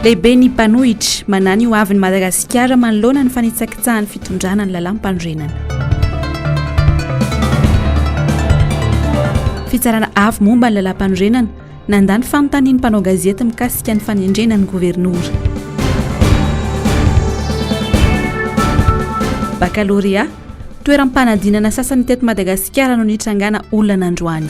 Lehiben'ny mpanohitra, manahy ny ho avin'i Madagasikara manoloana ny fanitsakitsahan'ny fitondrana ny lalàmpanorenana. Fitsarana avo momba ny lalàmpanorenana, nandà ny fanontanian'ny mpanao gazety mikasika ny fanendrena ny governora. Bakalorea, toeram-panadinana sasany teto Madagasikara no nitrangana olana androany.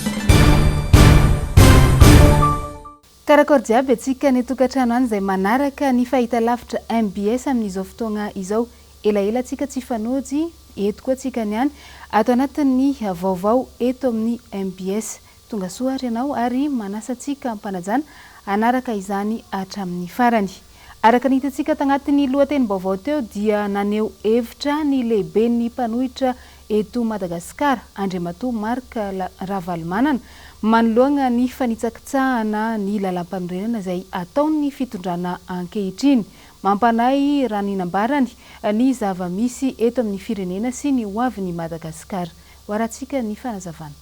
Karakôry jiaby antsika any an-tokantrano any izay manaraka ny fahitalavitra mbs amin'izao fotoagna izao. Elaela antsika tsy hifanojy, eto koa antsika niany, ato anatin'ny vaovao eto amin'ny mbs. Tonga soa ary ianao ary manasa antsika am-panajana hanaraka izany hatramin'ny farany. Araka ny hitantsika tagnatin'ny lohatenim-baovao teo dia naneho hevitra ny lehiben'ny mpanohitra eto Madagasikara, Andriamatoa Marc Ravalomanana, manoloagna ny fanitsakitsahana ny lalàmpanorenana izay ataon'ny fitondrana ankehitriny. Mampanahy raha ny nambarany ny zava-misy eto amin'ny firenena sy ny hoavin'i Madagasikara. Ho arahantsika ny fanazavana.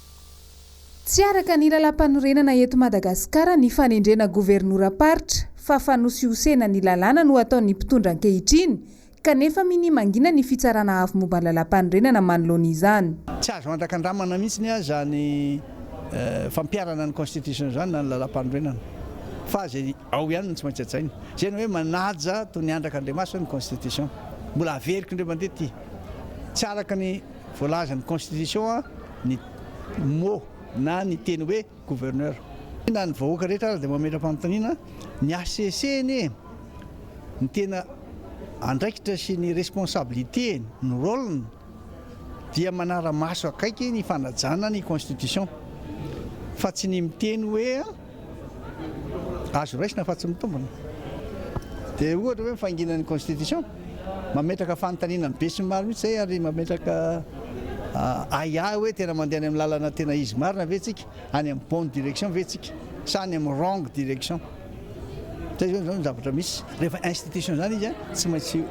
Tsy araka ny lalàmpanorenana eto Madagasikara ny fanendrena governoram-paritra fa fanosihosena ny lalàna no ataon'ny mpitondra ankehitriny Kanefa minia mangina ny Fitsarana Avo momba ny Lalàmpanorenana manoloana izany. Tsy azo andrakandramana mihitsy izany fampiharana ny constitution izany na ny lalàmpanorenana fa izay ao ihany no tsy maintsy hajaina. Izay no hoe manaja toy ny andrak'Andriamaso ny constitution. Mbola averiko indray mandeha ity, tsy araka ny voalazan'ny constitution ny mot na ny teny hoe gouverneur. Na ny vahoaka rehetra aza dia mametra-panontaniana, ny HCC anie ny tena andraikitra sy ny responsabilité-ny, ny rôle-ny dia manara-maso akaiky ny fanajana ny constitution fa tsy ny miteny hoe azo raisina fa tsy mitombina. Dia ohatra hoe mifangina ny constitution, mametraka fanontaniana ny besinimaro mihitsy izay ary mametraka ahiahy hoe tena mandeha any amin'ny lalana tena izy marina ve tsika, any amin'ny bonne direction ve tsika sa any amin'ny wrong direction. Zay zao ny zavatra misy. Rehefa institution zany izy tsy maintsy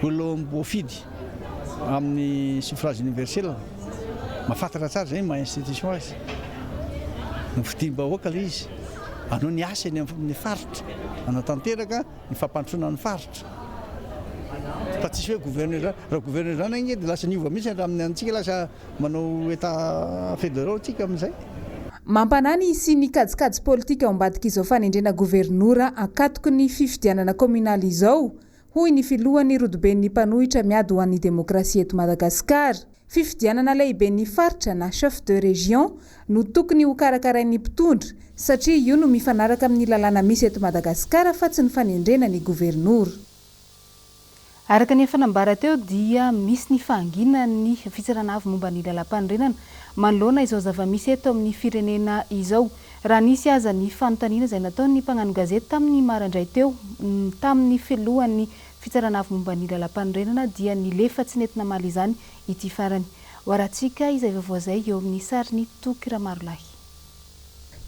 olom-boafidy amin'ny suffrage universel. Mahafantatra tsara zay ny maha institution azy. Nofidiam-bahoaka ilay izy. Hanao ny asa eny amin'ny faritra, hanatanteraka ny fampandrosoana ny faritra. Fa tsisy hoe gouverneur zany. Raha gouverneur zany ange dia lasa niova mihitsy hatramin'ny antsika lasa manao état fédéraux tsika amin'izay. Mampanahy ny hisian'ny kajikajy politika ao ambadik'izao fanendrena governora ankatoky ny fifidianana kaominaly izao, hoy ny filohan'ny rodoben'ny mpanohitra miady ho an'ny demokrasia eto Madagasikara. Fifidianana lehiben'ny faritra na chef de région no tokony hokarakarain'ny mpitondra satria io no mifanaraka amin'ny lalàna misy eto Madagasikara fa tsy ny fanendrena ny governora. Araka ny efa nambara teo dia misy ny fahanginan'ny Fitsarana Avo momba ny Lalàmpanorenana manoloana izao zava-misy eto amin'ny firenena izao. Raha nisy aza ny fanontaniana izay nataon'ny mpagnano gazety tamin'ny maraindray teo tamin'ny filohan'ny Fitsarana Avo momba ny Lalàmpanorenana dia nilefa tsy nety namaly izany ity farany. Ho arahantsika izay vaovao izay eo amin'ny sarin'i Toky Ramarolahy.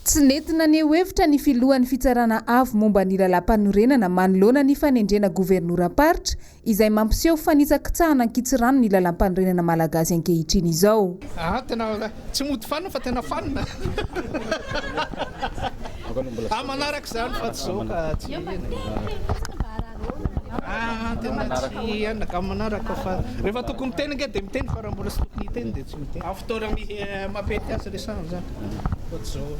Tsy nety naneho hevitra ny filohan'ny Fitsarana Avo momba ny Lalàmpanorenana manoloana ny fanendrena governoram-paritra izay mampiseho fanitsakitsahana ankitsirano ny lalàmpanorenana malagasy ankehitriny izao. Aa tena tsy mody fanina fa tena fanina aa manaraka izany fa tsy zao ka tsy aa tena tsy anona ka manaraka fa rehefa tokony miteny ange dia miteny fa raha mbola tsy tokony hiteny dia tsy miteny. Amin'ny fotoana mampety azy resahana izany fa tsy zao.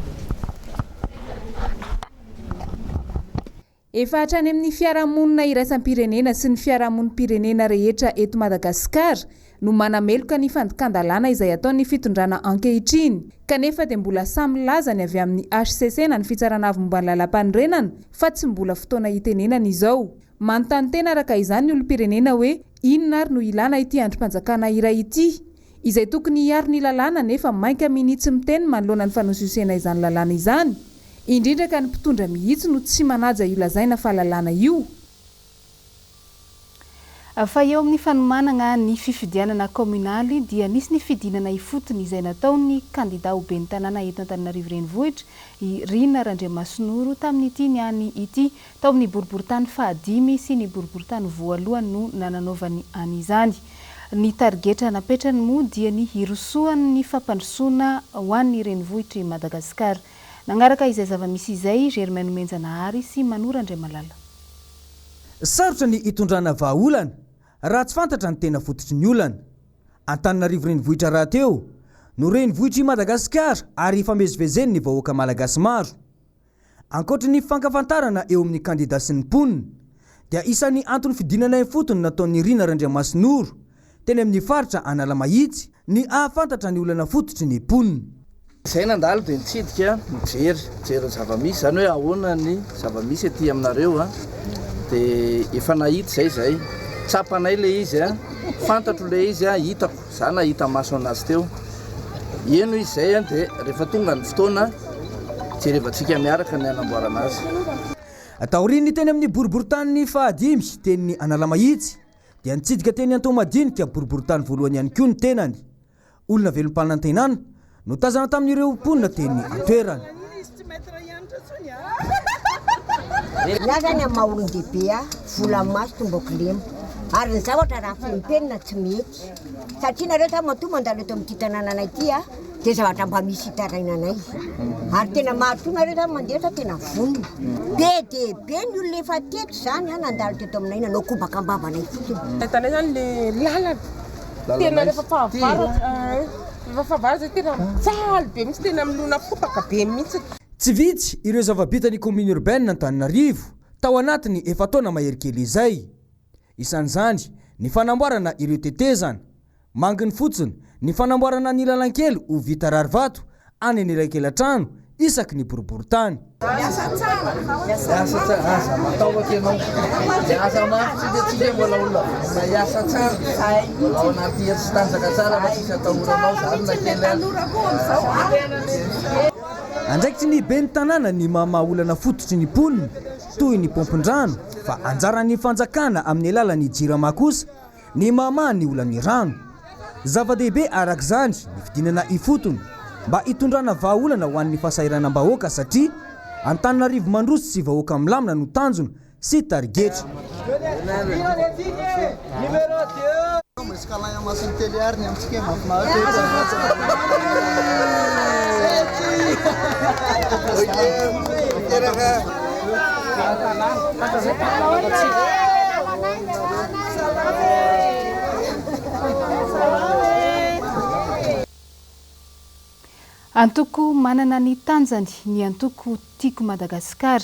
Efa hatrany amin'ny fiarahamonina iraisam-pirenena sy ny fiarahamonim-pirenena rehetra eto Madagasikara no manameloka ny fandikan-dalàna izay ataon'ny fitondrana ankehitriny kanefa dia mbola sahy milaza ny avy amin'ny hcc na ny Fitsarana Avo momba ny Lalàmpanorenana fa tsy mbola fotoana hitenenana izao. Manontany tena araka izany ny olom-pirenena hoe inona ary no ilana ity andrim-panjakana iray ity? Izay tokony hiaro ny lalàna nefa mainka minia tsy miteny manoloana ny fanosihosena izany lalàna izany, indrindra ka ny mpitondra mihitsy no tsy manaja io lazaina fa lalàna io. Fa eo amin'ny fanomanagna ny fifidianana kaominaly dia nisy ny fidinana ifotony izay nataon'ny kandida ho ben'ny tanàna eto Antananarivo Renivohitra, i Rina Randriamasinoro tamin'ity niany ity. Tao amin'ny boriborintany fahadimy sy ny boriborintany voalohany no nananaovany an'izany. Ny tarigetra napetrany moa dia ny hirosoan'ny fampandrosoana ho an'ny renivohitr'i Madagasikara. Nagnaraka izay zava-misy izay i Germain Nomenjanahary sy Mano Randriamalala. Sarotra ny hitondrana vahaolana raha tsy fantatra ny tena fototry ny olana. Antananarivo renivohitra rahateo no renivohitr'i Madagasikara ary ifamezivezen'ny vahoaka malagasy maro. Ankoatry ny fifankafantarana eo amin'ny kandida sy ny mponina dia isan'ny antony fidinana ifotony nataon'i Rina Randriamasinoro teny amin'ny faritra Analamahitsy ny hahafantatra ny olana fototry ny mponina. Izay nandalo dia nitsidika, nijery, nijery ny zava-misy, izany hoe ahoana ny zava-misy aty aminareo an, dia efa nahita izay izahay, tsapanay ilay izy an, fantatro ilay izy an, hitako, za nahita maso anazy teo, heno izy izay an, dia rehefa tonga ny fotoana jerevantsika miaraka ny hanamboarana azy. Taorian'ny teny amin'ny boriborintany fahadimy teny Analamahitsy dia nitsidika teny Antohomadinika boriborintany voalohany ihany koa ny tenany. Olona velom-panantenana no tazana tamin'ireo mponina teny an-toerana. Ny ahy zany amin'ny maha olon-dehibe ahy, vola maso tombako lema. Ary ny zavatra raha fenopenina tsy mety. Satria nareo zany matoa mandalo eto amin'ity tanànanay ity a, dia zavatra mba misy itarainanay. Ary tena matoa nareo zany mandeha eto tena vonona. Be dia be ny olona efa teto zany a, nandalo teto aminay nanao kobaka am-bavanay fotsiny. Hitanay zany le lalana. Tena rehefa fahavaratra, rehefa fahavaratra zay tena mijaly be mihitsy, tena milona fotaka be mihitsy. Tsy vitsy ireo zava-bitan'ny Commune Urbaine Antananarivo tao anatin'ny efa-taona mahery kely izay. Isan'izany ny fanamboarana ireo tetezana, manginy fotsiny ny fanamboarana ny lalankely ho vita rarivato any anelakelan-trano isaky ny boriborintany. Miasa tsara, miasa tsara, aza matahotra ianao, miasa mafy tsika, tsika mbola olona vonona hiasa tsara, mbola ao anaty hery sy tanjaka tsara fa tsisy atahoranao zany na kely aza. Andraikitry ny ben'ny tanàna ny mamaha olana fototry ny mponina toy ny paompin-drano fa anjaran'ny fanjakana amin'ny alalan'ny jirama kosa ny mahamaha ny olan'ny rano. Zava-dehibe araka izany ny fidinana ifotony mba hitondrana vahaolana ho an'ny fahasahiranam-bahoaka satria Antananarivo mandroso sy vahoaka milamina no tanjona sy tarigetra. Antoko manana ny tanjany ny antoko Tiako Madagasikara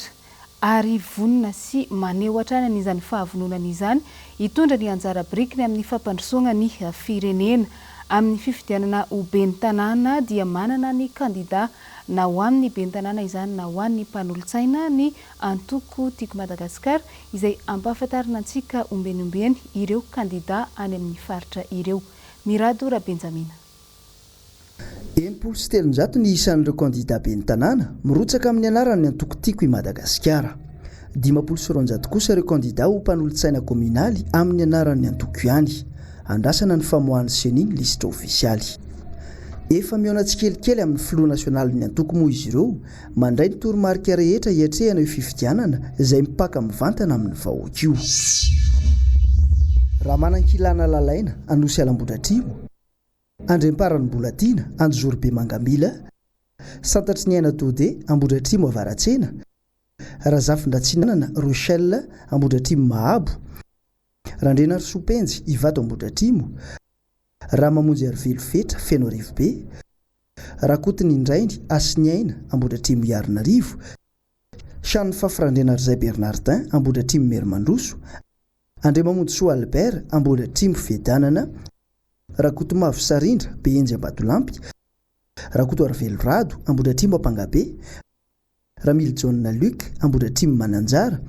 ary vonona sy maneho hatrany an'izany fahavononany izany hitondra ny anjara birikiny amin'ny fampandrosoana ny firenena. Amin'ny fifidianana ho ben'ny tanàna dia manana ny kandida na ho an'ny ben'ny tanàna izany na ho an'ny mpanolotsaina ny antoko Tiako Madagasikara izay ampahafantarina antsika ombieny ombieny ireo kandida any amin'ny faritra ireo. Mirado Rabenjamina. 360 ny isan'ireo kandida ben'ny tanàna mirotsaka amin'ny anaran'ny antoko Tiako i Madagasikara. 250 kosa ireo kandida ho mpanolotsaina kaominaly amin'ny anaran'ny antoko ihany. Andrasana ny famoahan'ny Ceni ny lisitra ofisialy. Efa mihaona tsikelikely amin'ny filoha nasionalin'ny antoko moa izy ireo Mandray ny toromarika rehetra hiatrehana io fifidianana izay mipaka mivantana amin'ny vahoaka io. Ramanankilana Lalaina, Anosiala Ambohidratrimo, Andriamparany Mbolatiana, Anjozorobe Mangamila, Santatriniaina Tode, Ambohidratrimo Avaratsena, Razafindratsinanana Rochelle, Ambohidratrimo Mahabo, Randrianarisoa Penjy, Ivato Ambohidratrimo, Ramamonjiarivelo Fetra, Fenoarivobe, Rakotonindrainy Hasiniaina, Ambohidratrimo Iarinarivo, Shan Fafy Randrianarizay Bernardin, Ambohidratrimo Merimandroso, Andriamamonjisoa Albert, Ambohidratrimo Fiadanana, Rakotomavo Sarindra, Behenjy Ambatolampy, Rakotoarivelo Rado, Ambohidratrimo Ampangabe, Ramilijaona Luc, Ambohidratrimo Mananjara,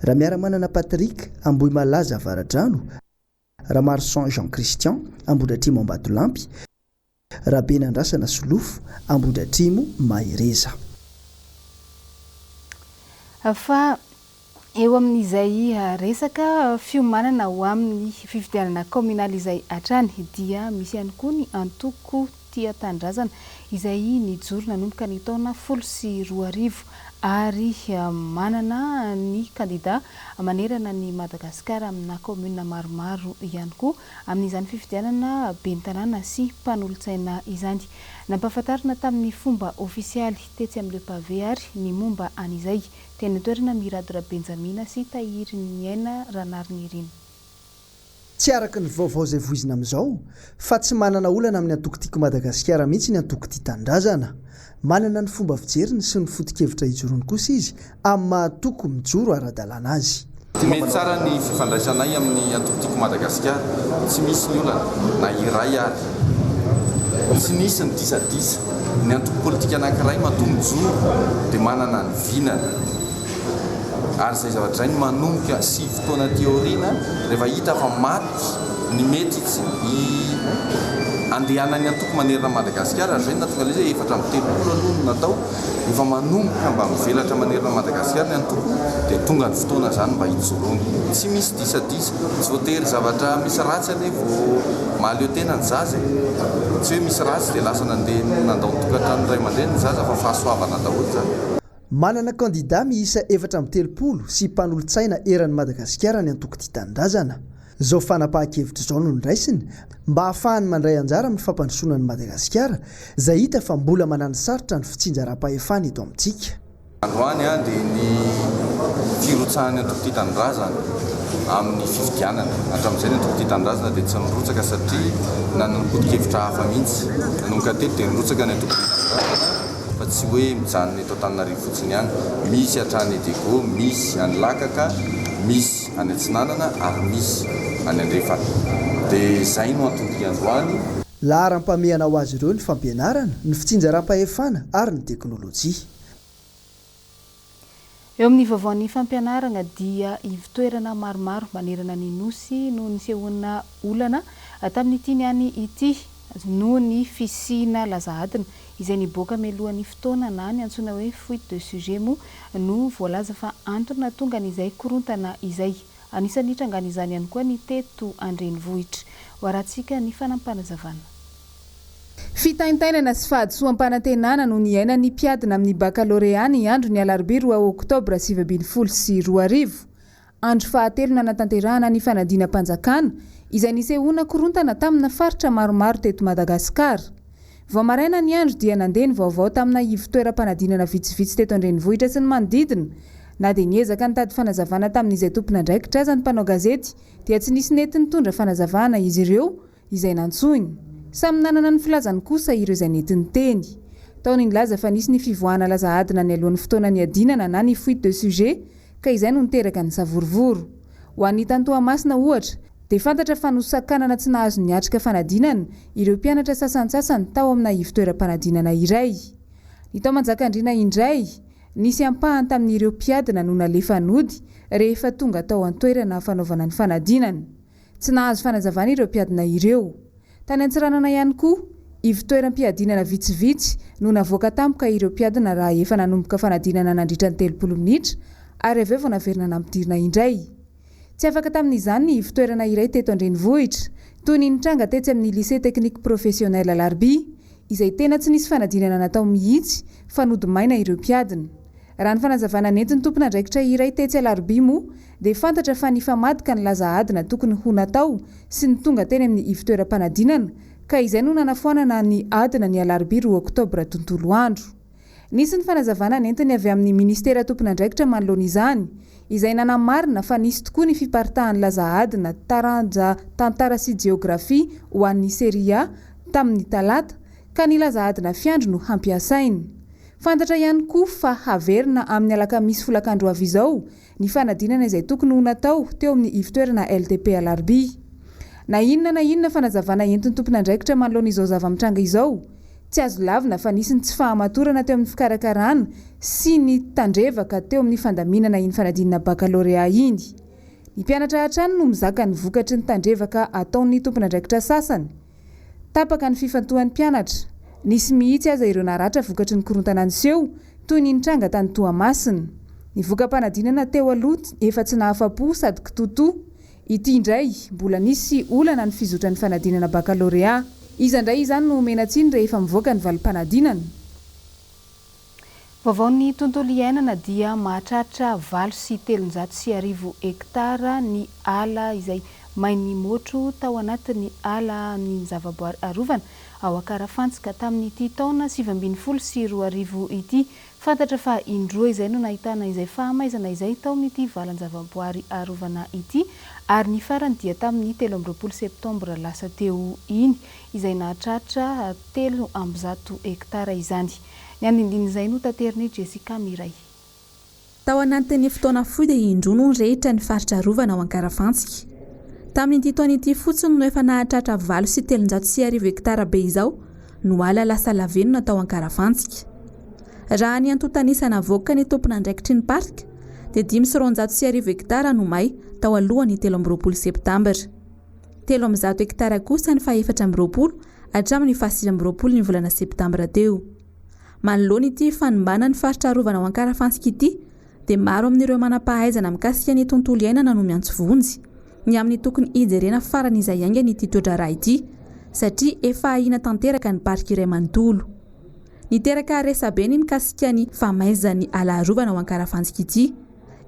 Ramiaramanana Patrick, Ambohimalaza Avaradrano, Ramarson Jean Christian, Ambohidratrimo Ambatolampy, Rabenandrasana Solofo, Ambohidratrimo Mahereza. Fa eo amin'izay resaka fiomanana ho amin'ny fifidianana kaominaly izay hatrany dia misy ihany koa ny antoko Tia Tanindrazana izay nijoro nanomboka ny taona 2010. ary manana ny kandida manerana an'i Madagasikara amina kaominina maromaro ihany koa amin'izany fifidianana ben'ny tanàna sy mpanolotsaina izany. Nampahafantarina tamin'ny fomba ofisialy tetsy amin'ny Le Pavé ary ny momba an'izay. Teny an-toerana Mirado Rabenjamina sy Tahiriniaina Ranarinirina. Tsy araka ny vaovao izay voizina amin'izao fa tsy manana olana amin'ny antoko Tiako Madagasikara mihitsy ny antoko Tia Tanindrazana. Manana ny fomba fijeriny sy ny foto-kevitra ijoroany kosa izy amin'ny maha antoko mijoro ara-dalàna azy. Mety tsara ny fifandraisanay amin'ny antoko Tiako Madagasikara, tsy misy ny olana na iray ary. Tsy nisy ny disadisa. Ny antoko politika anankiray matoa mijoro dia manana ny vinany. Ary izay zavatra izay no manomboka sivy taona aty aoriana rehefa hita fa maty ny mety andehanan'ny antoko manerana an'i Madagasikara ary izay no nahatonga ilay izy hoe 34 aloha no natao, efa manomboka mba mivelatra manerana an'i Madagasikara ny antoko dia tonga ny fotoana izany mba hijoroany. Tsy misy disadisa, tsy voatery zavatra misy ratsy anie vao mahaleo tena ny zaza e! Tsy hoe misy ratsy dia lasa nandeha nandao ny tokantranon'ny ray aman-dreny ny zaza fa fahasoavana daholo izany. Manana kandidà miisa 34 sy mpanolotsaina eran'i Madagasikara ny antoko Tia Tanindrazana. Izao fanapahan-kevitra izao no noraisiny mba hahafahany mandray anjara amin'ny fampandrosoana an'i Madagasikara izay hita fa mbola mananosarotra ny fitsinjaram-pahefana eto amintsika. Androany dia ny firotsahan'ny antoko Tia Tanindrazana amin'ny fifidianana. Hatramin'izay ny antoko Tia Tanindrazana dia tsy nirotsaka satria nanana foto-kevitra hafa mihitsy. Nanomboka teto dia nirotsaka ny antoko Tia Tanindrazana. Fa tsy hoe mijanona eto Antananarivo fotsiny ihany. Misy hatrany Diego, misy any Lakaka, misy any Atsinanana ary misy any Andrefana. Dia izay no anton-dia androany. Laharam-pahamehana ho azy ireo ny fampianarana, ny fitsinjaram-pahefana ary ny teknolojia. Eo amin'ny vaovaon'ny fampianarana dia ivon-toerana maromaro manerana ny Nosy no nisehoana olana tamin'ity niany ity noho ny fisiana laza adina izay niboaka mialohan'ny fotoana na ny antsoina hoe fuite de sujet moa no voalaza fa antony nahatonga an'izay korontana izay. Anisan'ny nitrangan'izany ihany koa ny teto an-drenivohitra. Ho arahantsika ny fanampinazavana. Fitaintainana sy fahadisoam-panantenana no niainan'ny mpiadina amin'ny bakalorea ny andron'ny alarobia roa oktobra 2019. Andro fahatelo nanatanterahana ny fanadinam-panjakana izay nisehoana korontana tamina faritra maromaro teto Madagasikara. Vao maraina ny andro dia nandeha ny vaovao tamina ivon-toeram-panadinana vitsivitsy teto an-drenivohitra sy ny manodidina. Na dia niezaka nitady fanazavana tamin'izay tompon'andraikitra aza ny mpanao gazety dia tsy nisy nety nitondra fanazavana izy ireo izay nantsoiny. Samy nanana ny filazany kosa ireo izay nety niteny. Tao ny nilaza fa nisy ny fivoahana laza adina nialohan'ny fotoana niadinana na ny fuite de sujet ka izay no niteraka ny savorovoro. Ho an'ny tany Toamasina ohatra dia fantatra fa nosakanana tsy nahazo niatrika fanadinana ireo mpianatra sasantsasany tao amina ivon-toeram-panadinana iray. Ny tao Manjakandriana indray, nisy ampahany tamin'ireo mpiadina no nalefa nody rehefa tonga tao an-toerana fanaovana ny fanadinana. Tsy nahazo fanazavana ireo mpiadina ireo. Tany Antsiranana ihany koa, ivon-toeram-piadinana vitsivitsy no navoaka tampoka ireo mpiadina raha efa nanomboka fanadinana nandritra ny 30 minitra ary avy eo vao naverina nampidirina indray. Tsy afaka tamin'izany ny ivon-toerana iray teto an-drenivohitra, toy ny nitranga tetsy amin'ny Lycée Technique Professionnel Alarobia, izay tena tsy nisy fanadinana natao mihitsy fa nody maina ireo mpiadina. Raha ny fanazavana nentin'ny tompon'andraikitra iray tetsy Alarobia moa dia fantatra fa nifamadika ny laza adina tokony ho natao sy ny tonga teny amin'ny ivon-toeram-panadinana ka izay no nanafoanana ny adina ny alarobia roa oktobra tontolo andro. Nisy ny fanazavana nentiny avy amin'ny minisitera tompon'andraikitra manoloana izany izay nanamarina fa nisy tokoa ny fiparitahan'ny laza adina taranja tantara sy jeografia ho an'ny Serie A tamin'ny talata ka ny laza adina fiandry no hampiasaina. Fantatra ihany koa fa haverina amin'ny alakamisy folakandro ho avy izao ny fanadinana izay tokony ho natao teo amin'ny ivon-toerana LTP Alarobia. Na inona na inona fanazavana entin'ny tompon'andraikitra manoloana izao zava-mitranga izao, tsy azo lavina fa nisy ny tsy fahamatorana teo amin'ny fikarakarana sy ny tandrevaka teo amin'ny fandaminana iny fanadinana bakalorea iny. Ny mpianatra hatrany no mizaka ny vokatry ny tandrevaka ataon'ny tompon'andraikitra sasany. Tapaka ny fifantohan'ny mpianatra. Nisy mihitsy aza ireo naratra vokatry ny korontana niseho, toy ny nitranga tany Toamasina. Ny voka-panadinana teo aloha efa tsy nahafa-po sady kitotoa. Ity indray, mbola nisy olana ny fizotran'ny fanadinana bakalorea. Iza indray izany no homena tsiny rehefa mivoaka ny valim-panadinana? Vaovaon'ny tontolo iainana dia mahatratra 1308 hektara ny ala izay main'ny môtro tao anatin'ny ala ny zavaboary arovana ao Ankarafantsika tamin'ity taona 2019 ity. Fantatra fa indroa izay no nahitana izay fahamaizana izay tao amin'ity valan-javaboary arovana ity ary ny farany dia tamin'ny 23 septambra lasa teo iny izay nahatratra 103 hektara izany. Ny andinindin'izay no taterin'i Jessica Miray. Tao anatin'ny fotoana fohy dia indroa no nirehitra ny faritra arovana ao Ankarafantsika. Tamin'ity taona ity fotsiny no efa nahatratra 1308 hektara be izao no ala lasa lavenona tao Ankarafantsika. Raha ny antontan'isa navoakan'ny tompon'andraikitry ny parc dia 1505 hektara no may tao alohan'ny 23 septambra. 300 hektara kosa ny faha-24 hatramin'ny faha-29 ny volana septambra teo. Manoloana ity fanimbana ny faritra arovana ao Ankarafantsika ity dia maro amin'ireo manam-pahaizana mikasika ny tontolo iainana no miantso vonjy ny amin'ny tokony hijerena farany izay haingana ity toe-draharaha ity satria efa ahiana tanteraka ny parc iray manontolo. Niteraka resabe ny mikasika ny famaizan'ny ala arovana ao Ankarafantsika ity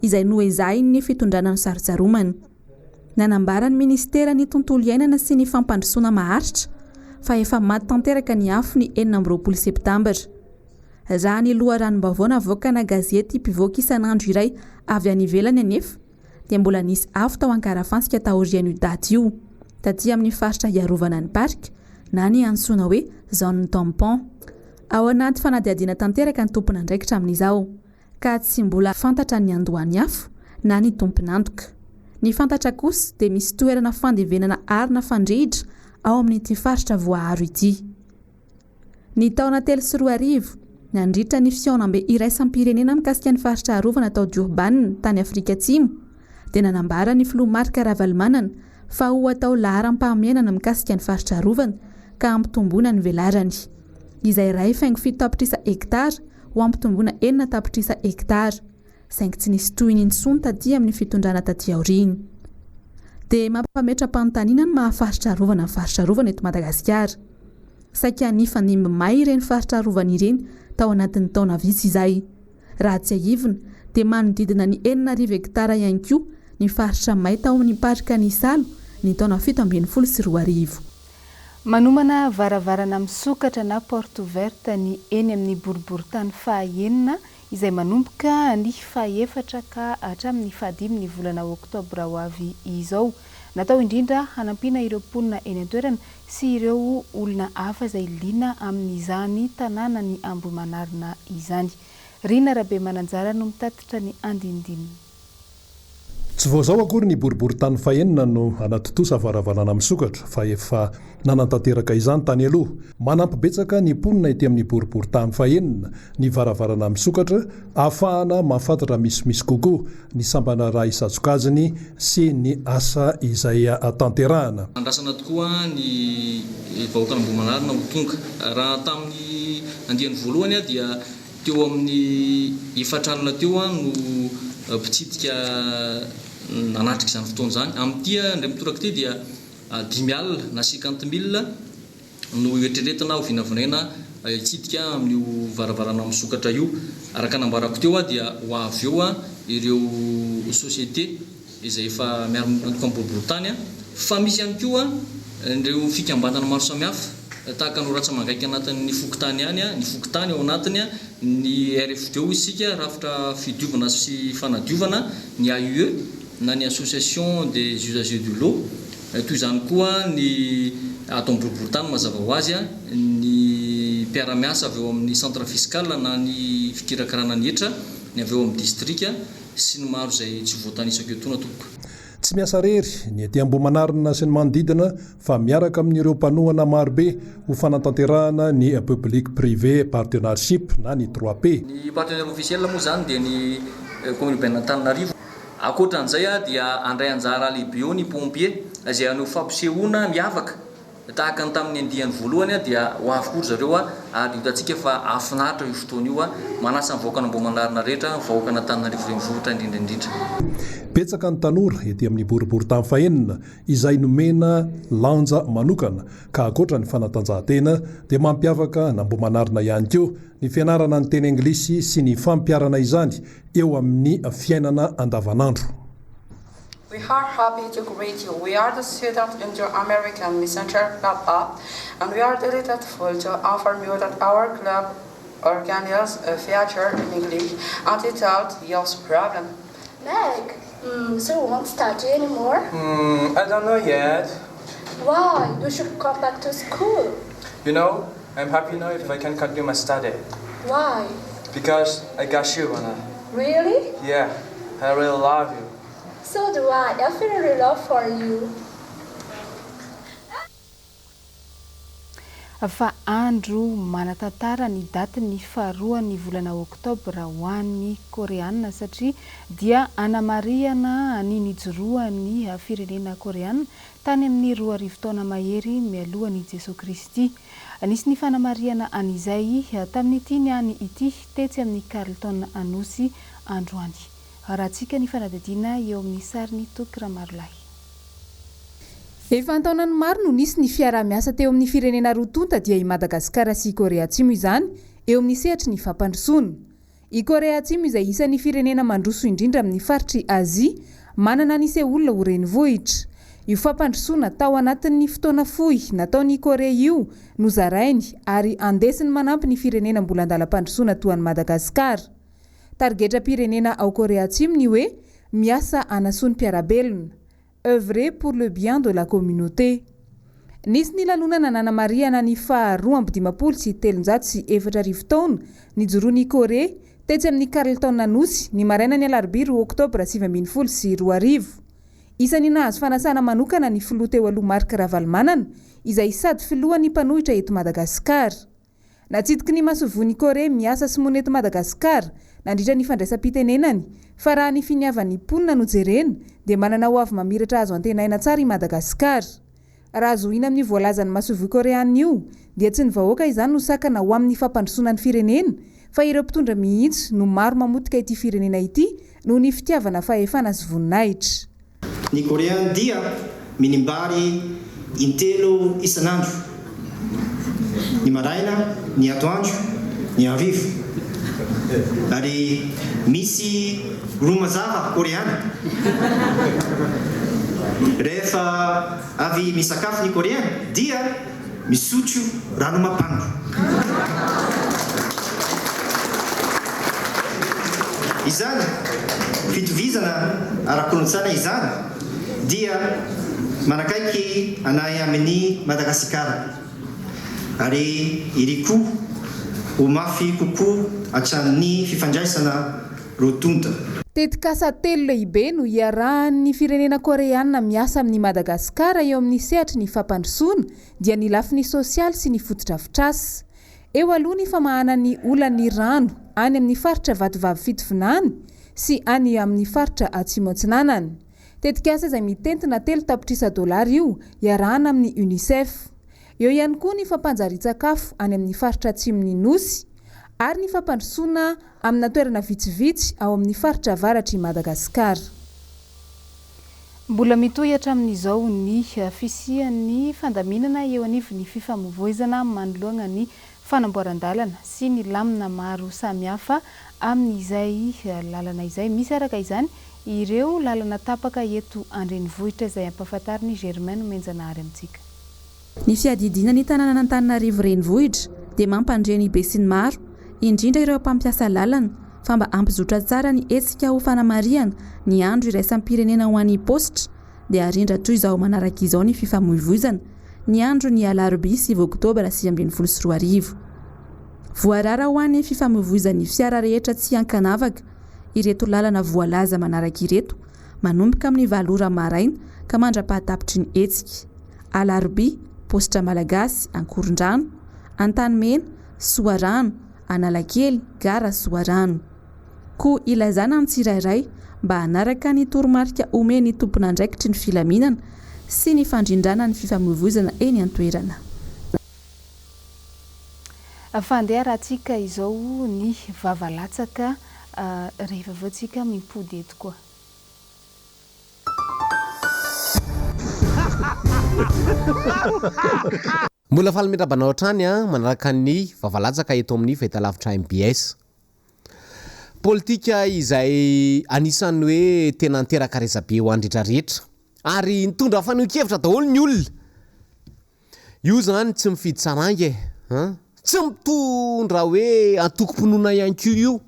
izay noezahin'ny fitondrana nosarotsaromana. Nanambara ny minisiteran'ny Tontolo iainana sy ny fampandrosoana maharitra fa efa maty tanteraka ny afo ny 26 septambra. Raha ny loharanom-baovao navoakana gazety mpivoaka isan'andro iray avy any ivelany anefa dia mbola nisy afo tao Ankarafantsika taorian'io daty io, taty amin'ny faritra hiarovana ny parc na ny antsoina hoe zone tampon. Ao anaty fanadihadiana tanteraka ny tompon'andraikitra amin'izao. ka tsy mbola fantatra ny niandohan'ny afo na ny tompon'antoka. Ny fantatra kosa dia misy toerana fandevenana arina fandrehitra ao amin'ity faritra voaaro ity. Ny taona 2003, nandritra ny fihaonambe iraisam-pirenena mikasika ny faritra arovana tao Durban, tany Afrika Atsimo, dia nanambara ny filoha Marc Ravalomanana fa ho atao laharam-pahamehana ny mikasika ny faritra arovana ka hampitomboina ny velarany, izay 1,7 tapitrisa hektara ho ampitomboina 6 tapitrisa hektara, saingy tsy nisy tohiny intsony taty amin'ny fitondrana taty aoriana. Dia mampametra-panontaniana ny maha faritra arovana ny faritra arovana eto Madagasikara. Saika nifandimby may ireny faritra arovana ireny tao anatin'ny taona vitsy izay. Raha tsiahivina dia manodidina ny 6000 hektara ihany koa ny faritra may tao amin'ny Parc Anisalo ny taona 2017. Manomana varavarana misokatra na porte ouverte ny eny amin'ny boriborintany faha-enina izay manomboka ny faha-efatra ka hatramin'ny fahadimy ny volana oktobra ho avy izao. Natao indrindra hanampiana ireo mponina eny an-toerana sy ireo olona hafa izay liana amin'izany tanànan'i Ambohimanarina izany. Rina Rabemananjara no mitatitra ny andinindininy. Tsy vao izao akory ny boriborintany fahenina no hanatontosa varavarana misokatra fa efa nanatanteraka izany tany aloha. Manampy betsaka ny mponina ety amin'ny boriborintany fahenina ny varavarana misokatra ahafahana mahafantatra misimisy kokoa ny sampandraharaha isan-tsokajiny sy ny asa izay tanterahana. Andrasana tokoa ny vahoakan'Ambohimanarina ho tonga. Raha tamin'ny andiany voalohany dia Teo amin'ny efatra alina teo no mpitsidika nanatrika izany fotoana izany. Amin'ity indray mitoraka ity dia 500 na cinquante mille no eritreretina ho vinavinaina hitsidika amin'io varavarana misokatra io. Araka ny nambarako teo dia ho avy eo ireo société izay efa miara-miombon'antoka amin'ny boriborintany fa misy ihany koa ireo fikambanana maro samihafa tahaka ny ratsa-mangaika anatin'ny fokontany ihany, ny fokontany ao anatiny, ny RFD hoy isika, rafitra fidiovana sy fanadiovana, ny AUE na ny Association des usagers de l'eau, toy izany koa ny ato amin'ny boriborintany mazava ho azy, ny mpiara-miasa avy ao amin'ny centre fiscal na ny fikirakarana ny hetra, ny avy ao amin'ny distrika. sy ny maro izay tsy voatanisako etoana tompoko. Tsy miasa irery ny ety Ambohimanarina sy ny manodidina fa miaraka amin'ireo mpanohana marobe ho fanatanterahana ny Public Privé Partenarship na ny trois P. Ny partenaire officiel moa izany dia ny Commune Urbaine Antananarivo. Ankoatra an'izay dia handray anjara lehibe eo ny pompier izay hanao fampisehoana miavaka. Tahaka ny tamin'ny andiany voalohany dia ho avy koa ry zareo ary hitantsika fa hahafinaritra io fotoana io. Manasa ny vahoakan'Ambohimanarina rehetra, ny vahoakan'Antananarivo Renivohitra indrindra indrindra. Betsaka ny tanora ety amin'ny boriborintany fahenina izay nomena lanja manokana ka ankoatra ny fanatanjahantena dia mampiavaka an'Ambohimanarina ihany koa ny fianarana ny teny anglisy sy ny fampiharana izany eo amin'ny fiainana andavanandro. We are happy to greet you. We are the students in the American Messenger Club app, and we are delightful to inform you that our club organizes a feature in English entitled Youth Problem. Meg, mm, so you won't study anymore? Mm, I don't know yet. Why? You should come back to school. You know, I'm happy now if I can continue my study. Why? Because I got you, Anna. Really? Yeah, I really love you. So do I. I feel really love for you. Fa andro manan-tantara ny datin'ny faharoan'ny volana oktobra ho an'ny Koreana satria dia anamarihana ny nijoroan'ny firenena Koreana tany amin'ny 2000 taona mahery mialohan'i Jesoa Kristy. Nisy ny fanamarihana an'izay tamin'ity niany ity tetsy amin'ny Carlton Anosy androany. Arahantsika ny fanadihadiana eo amin'ny sarin'i Toky Ramarolahy. Efa an-taonany maro no nisy ny fiaraha-miasa teo amin'ny firenena roa tonta dia i Madagasikara sy i Korea Atsimo izany eo amin'ny sehatry ny fampandrosoana. I Korea Atsimo izay isan'ny firenena mandroso indrindra amin'ny faritr'i Azia, manana an'i Seoul ho renivohitra. Io fampandrosoana tao anatin'ny fotoana fohy nataon'i Korea io no zarainy ary andesiny manampy ny firenena mbola an-dalam-pandrosoana toa an'i Madagasikara. Tarigetram-pirenena ao Korea Atsimo ny hoe miasa hanasoa ny mpiara-belona. Œuvrer pour le bien de la communauté. Nisy ny lanonana nanamarihana ny faha 4352 taona nijoroan'i Korea tetsy amin'ny Carlton Anosy ny marainan'ny alarobia roa oktobra 2019. Isan'ny nahazo fanasana manokana ny filoha teo aloha Marc Ravalomanana izay sady filohan'ny mpanohitra eto Madagasikara. Natsidiky ny masoivohon'i Korea miasa sy monina eto Madagasikara nandritra ny fandraisam-pitenenany fa raha ny finiavan'ny mponina no jerena dia manana ho avy mamiratra azo antenaina tsara i Madagasikara. Raha zohiana amin'io voalazan'ny masoivoho koreanina io dia tsy ny vahoaka izany no sakana ho amin'ny fampandrosoana ny firenena fa ireo mpitondra mihitsy no maro mamotika ity firenena ity noho ny fitiavana fahefana sy voninahitra. Ny Koreana dia minim-bary intelo isan'andro, ny maraina, ny atoandro, ny hariva. Ary misy ro mazava Koreana. Rehefa avy misakafo ny Koreana dia misotro rano mapango. Izany fitovizana ara-kolontsaina izany dia manakaiky anay amin'i Madagasikara ary iriko ho mafy kokoa hatramin'ny fifandraisana roa tonta. Tetikasa telo lehibe no iarahan'ny firenena koreana miasa amin'i Madagasikara eo amin'ny sehatry ny fampandrosoana dia ny lafiny sosialy sy ny fotodrafitrasa. Eo aloha ny famahana ny olan'ny rano any amin'ny faritra Vatovavy Fitovinany sy any amin'ny faritra Atsimo Atsinanana. Tetikasa izay mitentina telo tapitrisa dolara io iarahana amin'ny Unicef. Eo ihany koa ny fampanjarian-tsakafo any amin'ny faritra atsimon'ny Nosy ary ny fampandrosoana amina toerana vitsivitsy ao amin'ny faritra avaratr'i Madagasikara. Mbola mitohy hatramin'izao ny fisian'ny fandaminana eo anivon'ny fifamoivoizana manoloana ny fanamboaran-dalana sy ny lamina maro samihafa amin'izay lalana izay. Misy araka izany ireo lalana tapaka eto an-drenivohitra izay ampahafantarin'i Germain Nomenjanahary amintsika. Ny fiadidiana ny tanànan'Antananarivo Renivohitra dia mampandre ny besinimaro, indrindra ireo mpampiasa lalana, fa mba hampizotra tsara ny hetsika ho fanamarihana ny andro iraisam-pirenena ho an'ny paositra dia arindra toy izao manaraka izao ny fifamoivoizana ny andron'ny alarobia sivy oktobra 2019. Voarara ho an'ny fifamoivoizan'ny fiara rehetra tsy ankanavaka ireto lalana voalaza manaraka ireto manomboka amin'ny valo ora maraina ka mandra-pahatapitry ny hetsika. Alarobia, Paositra Malagasy, Ankorondrano, Antanimena, Soarano, Analakely, Gara Soarano. Koa ilazana ny tsirairay mba hanaraka ny toromarika omen'ny tompon'andraikitry ny filaminana sy ny fandrindrana ny fifamoivoizana eny an-toerana. Fa andeha arahantsika izao ny vava latsaka rehefa avy eo tsika mimpody eto koa. Mbola faly miarahaba anao hatrany manaraka ny vava latsaka eto amin'ny fahitalavitra mbs. Politika izay anisan'ny hoe tena niteraka resabe ho an'ny rehetra rehetra. Ary nitondra fanehoan-kevitra daholo ny olona. Io izany tsy mifidy saranga e! An! Tsy mitondra hoe antokom-pinoana ihany koa io.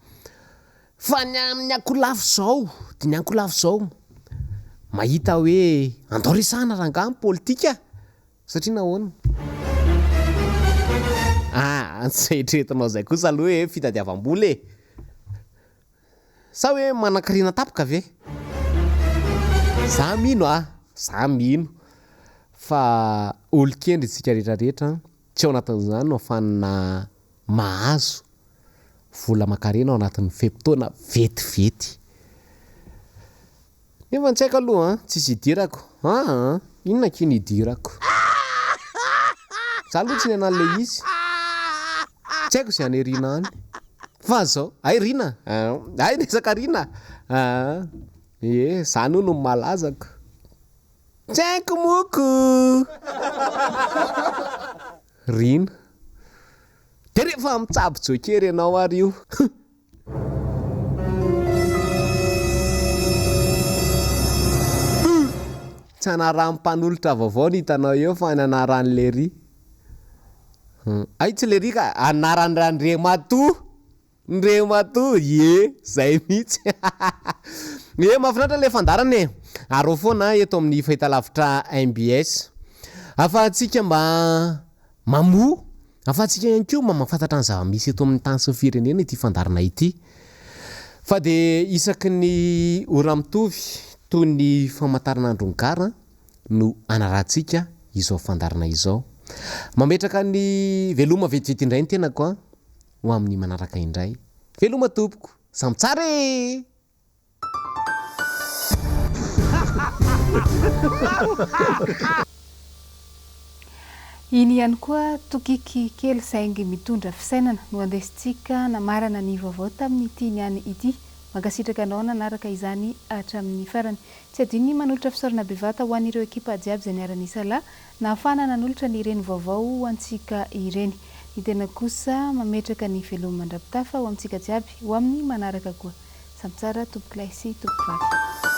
Fa ny amin'ny ankolafy izao, dia ny ankolafy izao, mahita hoe andao resahana rangahy ny politika. Satria nahoana? Ah, tsy eritreretinao izay kosa aloha e, fitadiavam-bola e! Sa hoe manankarena tampoka ve? Za mino a! Za mino fa olon-kendry isika rehetra rehetra, tsy ao anatin'izany no ahafanina mahazo vola aman-karena ao anatin'ny fe-potoana vetivety. Nefa tsy haiko aloha an, tsisy idirako aa, inona akia ny idirako? Za aloha tsy niaina an'ilay izy, tsy haiko izay any Rina any, fa zao, hay Rina aa, hay resaka Rina aa, ie, zany hono no malaza ko, tsy haiko moko! Rina, de rehefa mitsabo joker ianao ary io. Tsy anaran'ny mpanolotra vaovao no hitanao eo fa ny anaran'i Lery. Hay tsy Lery ka, anaran-dRandriamatoa! Ndriamatoa, ie, zay mihitsy. Ie, mahafinaritra ilay fandaharana e. Ary ao foana eto amin'ny fahitalavitra mbs. Ahafahantsika mba Mamoha, ahafahantsika ihany koa mba mahafantatra ny zava-misy eto amin'ny tany sy ny firenena ity fandaharana ity. Fa dia isaky ny ora mitovy toy ny famantaranandron'ny gara no anarahantsika izao fandaharana izao. Mametraka ny veloma vetivety indray ny tenako an, ho amin'ny manaraka indray. Veloma tompoko, samy tsara e! Iny ihany koa tokiky kely saingy mitondra fisainana no andesintsika namarana ny vaovao tamin'ity niany ity. Mankasitraka anao nanaraka izany hatramin'ny farany. Tsy adino ny manolotra fisaorana bevata ho an'ireo ekipa jiaby izay niara-nisalahy nahafahana nanolotra ny ireny vaovao ho antsika ireny. Ny tena kosa mametraka ny veloma mandra-pitafa ho amintsika jiaby ho amin'ny manaraka koa. Samy tsara tompokolahy sy tompokovavy.